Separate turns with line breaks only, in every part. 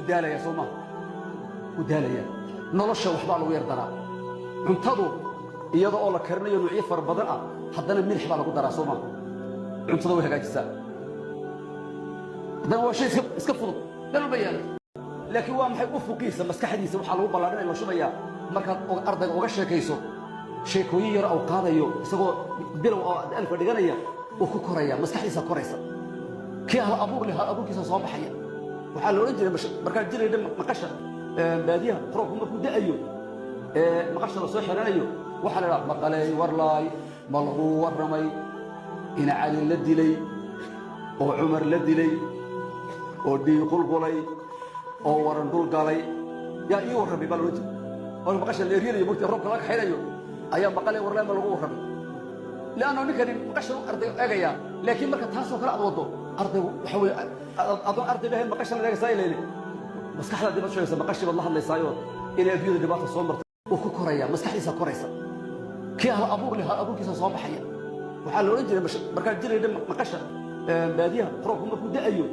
Daalaya, soo maha? Wuu daalaya. Nolosha waxbaa lagu yar daraa. Cuntadu iyada oo la karinayo nuucyo fara badan ah, haddana milix baa lagu daraa, soo maha? Cuntada way hagaajisaa. Haddana waa shay iska fudud, meel walba yaala, laakiin waa maxay? Ufuqiisa, maskaxdiisa waxaa lagu ballaadhinaya, la shubayaa markaad ardayga uga sheekayso sheekooyin yar uu qaadayo, isagoo bilow oo alfa dhiganaya, uu ku koraya, maskaxdiisa koraysa. Kii hal abuur leh, hal abuurkiisa soo baxaya. Waxaa la odhan jiray markaan jirayna maqasha baadiyaha, roobku markuu da'ayo ee maqasha la soo xiranayo, waxaa la idhaha: "Maqaley warlaay, ma lagu warramay ina Cali la dilay oo Cumar la dilay oo dhiig qulqulay oo waran dhul galay? Yaa ii warramay?" baa la odhan jiray. Oo maqasha la eryanayo, mugta roobka laga kaxaynayo, ayaa "Maqaley warlaay, ma lagu warramay?" Lianno ninkani maqasha arday eegayaa. Laakiin marka taasoo kale aad waddo, ardaygu waxa weeye adoon arday bahayn, maqashan la eegaysaa, ilayne maskaxdaa dibad sheegaysa, maqashii baad la hadlaysaayo inay adduunyada dhibaata soo martay. Uu ku koraya, maskaxdiisa koraysa. Kii hal abuur leh, hal abuurkiisa soo baxaya. Waxaa la odhan jiray markaan jirayna maqasha baadiyaha, roobku markuu da'ayo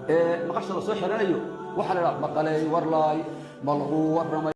ee maqasha la soo xiranayo, waxaa la idhaha: "Maqaley warlaay, ma lagu warramay?"